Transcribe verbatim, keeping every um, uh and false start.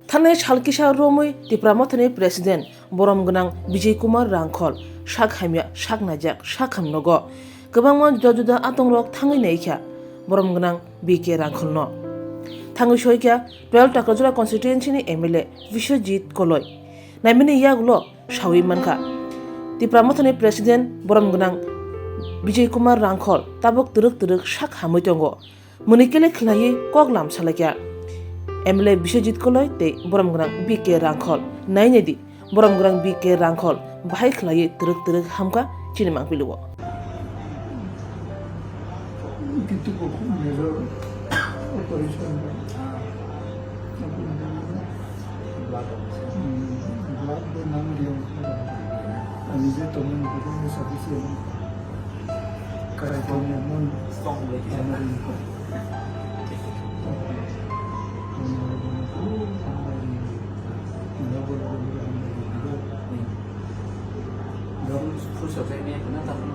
Thanai sal kisa romwi Tipra Mothani President borom gwnang Bijay Kumar Rangkhol sak hamya, sak naijak, sak hamnogo. Kwbangma juda juda atongrok thangwi naikha borom gwnang B K Rangkholno. Thangwi soikha twelve Takrajora constituency ni M L A Biswajit Koloi. Naimani yagulo sawi mankha. Tipra Mothani President borom gwnang Bijay Kumar Rangkhol tabuk twrwk twrwk sak hamwi tongo. Mwnwi kele khlaiwi kok lam salaikha M L A Biswajit Koloi tei borom gwnang B K Rangkhol. Nainai di, borom gwnang B K Rangkhol bahai khlaiwi twrwk twrwk hamkha chini mangpili o. কিন্তু খুব major operation. Blood, blood নাম দিয়ে নিজে তখন বিভিন্ন সার্ভিসে এবং কারাইতে এমন স্ট্রং হয়ে গেছে। ফুল সাপ্লাই নিয়ে না তখন